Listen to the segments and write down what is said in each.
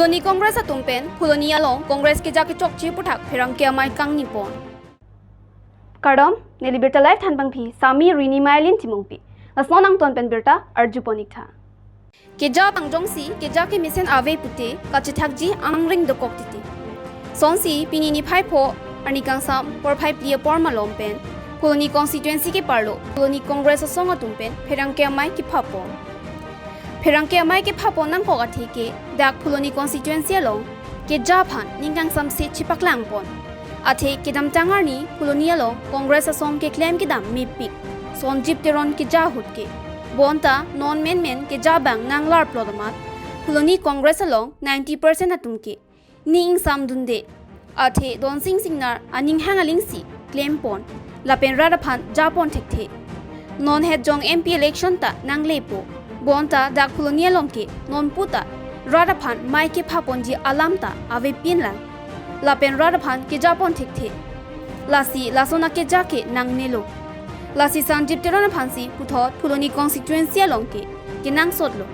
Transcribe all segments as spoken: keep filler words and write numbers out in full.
Phuloni Congress atum pen Phuloni along Congress keja kechokche aputhak pherangke amei kangni pon. Kardom, neli Birta Live thanbangpi, Sami Rini Mailin Timungpi. Lason angton pen birta arju pon ik tha. Keja pangjongsi keja kemesen ave pute kachethakji angring dokok titi. Sonsi pini niphai pho arni kangsam porphai phli apor malom pen Phuloni constituency ke-arlo Phuloni Congress asong atum pen pherangke amei kepha pon. Pherangke amei kepha pon nangkok athe ke dak Phuloni constituency along keja aphan ning kangsamse chepaklang pon. Athe kedamtang arni Phuloni along Congress asong keklem kedam mepik Sonjib Teron keja ahut ke. Bonta non menmen keja abang nanglar plot amat Phuloni Congress along ninety percent atum ke ning ingsamdunde. Athe Donsing Singnar aning hang alingsi klem pon, lapen rat aphan ja pon thekthe. Non het jong M P election ta nanglepo. Bonta dak Phuloni along ke non puta rat aphan mei kepha ponji alam ta avepin lang. Lapen rat aphan keja pon thekthe. Lasi lason akeja ke nangnelo. Lasi Sonjib Teron aphansi puthot Phuloni constituency along ke kenangsotlo.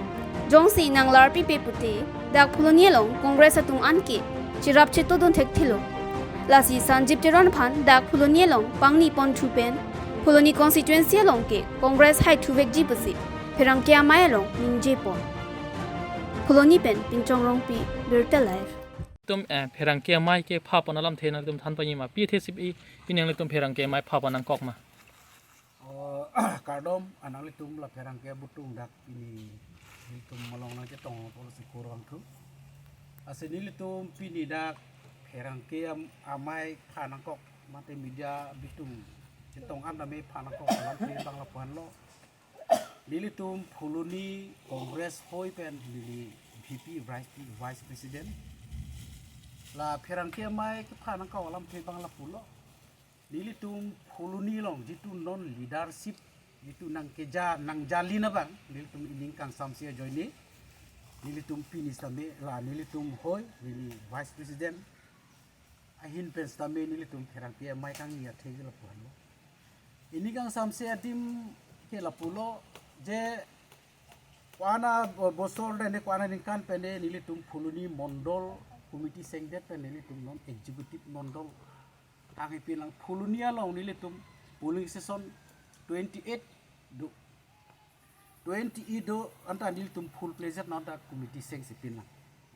Jongsi nanglar pipe pute dak Phuloni along Congress atum an ke cherap chetodun thekthelo. Lasi Sonjib Teron aphan dak Phuloni along pangni ponthu pen Phuloni constituency along ke Congress haithu vekji pusi pherangke amei along ningje pon. Phuloni pen Pinchong Rongpi, Birta Live. Tum, eh, pherangke amei kepha pon alamthe nangtum than panyima, pi athe si pi, pi nangtum pherangke amei pha pon nangkok ma? Oh, kardom, ananglitum la pherangke abutung dak pini nelitum malong nangchetong apotsi kurvangthu. Lasi nelitum pini dak pherangke am-, amei pha nangkok mate media abitung chetong an tame pha nangkok alamthe abang lapu-anlo. Nelitum Phuloni Congress ahoi pen neli V P Vice, Vice President. La pherangke amei kepha nangkok alamthe abang lapulo. Nelitum Phuloni along jitu non leadership, jitu nangkeja nangjalin abang, nelitum ining kangsamse ajoine, nelitum pini sitame la nelitum ahoi, neli Vice President ahin pen sitame nelitum pherangke amei kangni athe ke lapu-anlo. Ining kangsamse adim ke lapulo, je ko-an abosor dene ko-an aningkan pen de nelitum Phuloni Mondol Committee sengdet pen nelitum non executive Mondol hang ipin lang. Phuloni along nelitum polling station twenty-eight do. Twenty-eight do anta nelitum full-fledged non ta committee sengsi pin lang.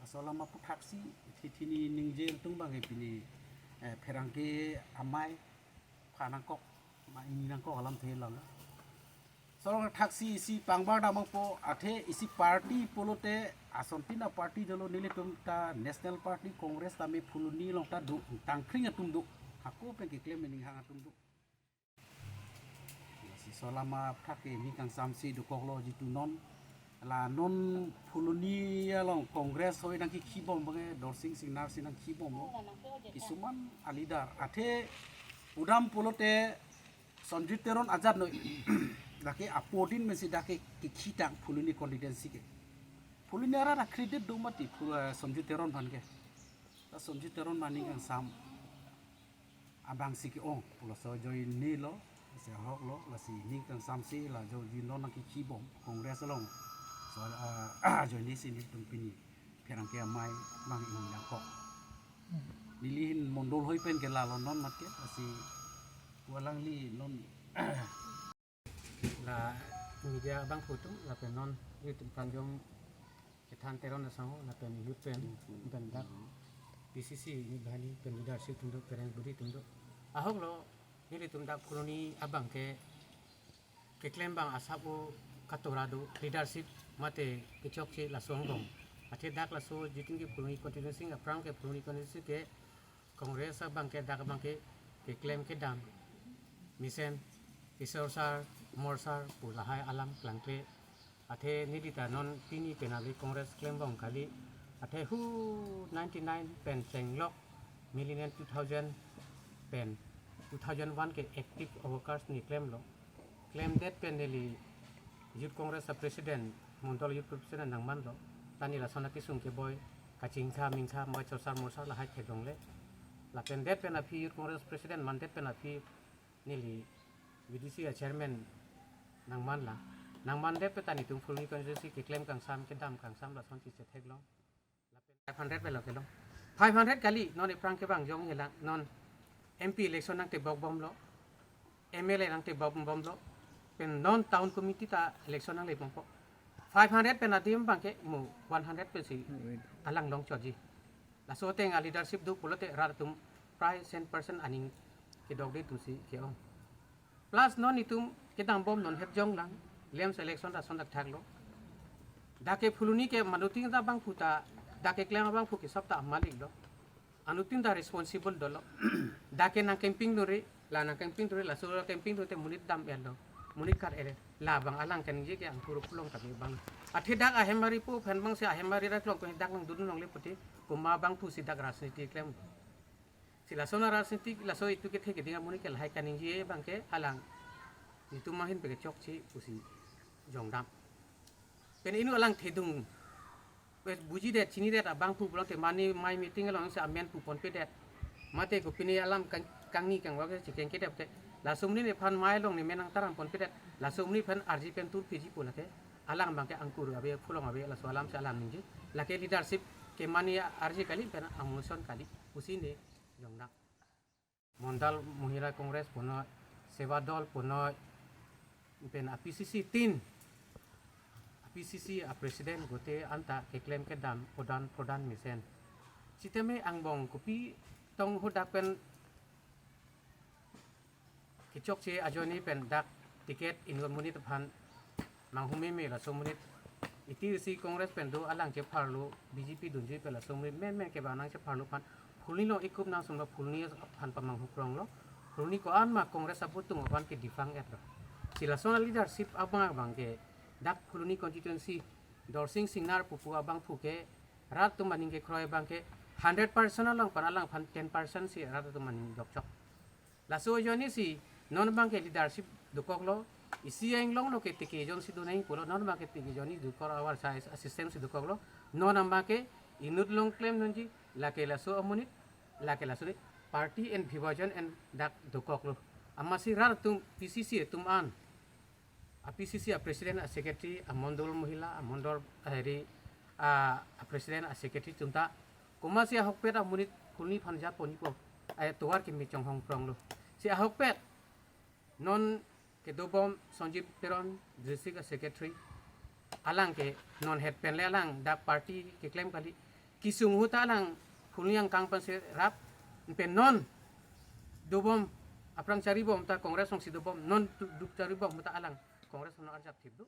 Laso alam aphuthaksi, thi-, thini ningje tung abang ke pini, eh, pherangke amei pha nangkok, ma ingni nangkok alamthe lalo. Laso alam aphuthaksi isi pangbar dampo athe isi party pulote asontin a-party dolo, nelitum ta National Party Congress tame Phuloni along ta do, tangkring atum do, hako pen keklem ining hang atum do. Lasi laso alam aphuthaksi ining kangsamse dokoklo jitu non. La non Phuloni along Congress ahoi nangkekhi bom abang ke Donsing Singnar si nangkhi bomlo. Kisuman a-leader athe pudam pulote Sonjib Teron ajat noi. Dak ke apodin mensi dak ke kekhitang Phuloni constituency ke. Phuloni arat a-credit do mati Phul-, eh, Sonjib Teron aphan ke. Ta Sonjib Teron aning kangsam abangsi ke-ong pulo, laso ajoinelo, lasi ahoklo, lasi ining kangsamse la ajoine non nangkekhi bom Congress along. Laso, ah, ajoinesi nelitum pini pherangke amei mang ingni nangkok. Neli hin Mondol ahoi pen ke lalo non mat ke, lasi pu alangli non la media abangphu atum lapen non youth pen jong kethan Teron asangho lapen youth pen, pen dak P C C ni bahani pen leadership atum do, parents body atum do. Ahoklo nelitum dak Phuloni abang ke keklem abang asap o katora do, leadership mate kechokche laso angbong. Athe dak laso jitin ke Phuloni constituency, aphrang ke Phuloni constituency ke Congress abang ke dak abang ke keklem kedam mesen Isor sar, Mor sar pu lahai alam klangkle. Athe neli ta non pini penap le Congress klembom kali. Athe hu ninety-nine pen chenglok, millennium two thousand pen two thousand one ke active workers ne klemlo. Klemdet pen neli Youth Congress a-president, Mondol Youth President nangmanlo. Ta neli lason akesung keboi, kachingtha mingtha, mai chosar morsar lahai theklongle. Lapen det pen aphi Youth Congress President mandet pen aphi neli V D C a-chairman nangmanlang. Nangmandet pen ta nelitum Phuloni constituency keklem kangsam, kedam kangsam lasonsi chetheklong. Lapen Five hundred pelo kelo. Five hundred kali, non iphrang ke bang jong helang, non M P election nangtebok bomlo, M L A nangtebok bomlo, pen non town committee ta election nangle bompo. Five hundred pen adim bangke mo one hundred pensi alang longchotji. Laso ateng a leadership do pulote rat atum prai cent percent aning kedokde atumsi ke-ong. Plus non itum kedam bom non het jonglang, LAMPS election ta sondak thaklo. Dak ke Phuloni ke manutin ta bangphu ta, dak keklem abangphu ke sab ta maliklo. Anuttin ta responsible dolo. Dak ke nang camping duri, la nang camping duri, laso camping duri te monit dam-etlo, monit kar-et. Labang alang kaningje ke angkur pulong kami bang. Athe dak ahem ari pu phan bangsi ahem ari dak long ko dak nangdun longle pute, komat bangphusi dak rajniti klem. Si laso na rajniti, laso itum kethe keding amonit ke lahai kaningje bangke alang itum ahin peke chokche pusi jongdam. Pen inut alang thedung, pes bujidet, chinidet abangphu pulote mane mai meeting alongsi amen puponpedet. Mate kopine alam kang-, kangni kangvak si kengkedet te. Laso amonit nephan mai along nemen nangtaramponpedet. Laso amonit phan arje pen turpiji pu lake alang bangke angkur ave, pulong ave, laso alamsi alang ningje. Lake leadership ke mane arje kali pen amotion kali pusi ne jongdam. Mondal Mohila Congress punoi, Seva Dol punoi, pen a P C C tin, a P C C a president gote anta keklem kedam podan podan mesen. Sitame angbong kopi tong hadak pen kechokche ajoine pen dak ticket inut monit aphan manghumeme, laso amonit itirsi Congress pen do alang chepharlo, B J P dunji pen laso amonit menmen kevang nangchepharlo aphan Phuloni along ikup nangsumlo, Phuloni aphan pamanghukronglo. Phuloni ko-an ma Congress abutung aphan ke defunct-etlo. Si laso na leadership abang abangke dak Phuloni constituency Dorsing Singnar pupu abangphu ke rat atum aning kekroi abangke hundred percent along pen alangphan ten percent si rat atum aning dokchok. Laso ajoinesi non bangke leadership dokoklo, isi anglonglo ke tiki jonsi donai pulo, non bangke tiki jonni dokok, awar sa a system si dokoklo. Non bangke inut along klemdunji, lake laso amonit, lake laso ni party and bibhajan and dak dokoklo. Amatsi rat atum P C C atum an, a P C C a president, a secretary, a mondol mohila, a mondol, a heri, a, a president, a secretary atum ta komatsi ahokpet amonit Phuloni aphan jat ponji pu atovar kimi chonghongpronglo. Si ahokpet non kedobom Sanjib Teron, district a secretary, alang ke non het pen le alang dak party keklem kali. Kesung ahut ta alang Phuloni angkang pensi rap, pen non dobom, aphrang charibom ta Congress alongsi dobom, non du-, duk charibom ta alang Congress along arjap thip do.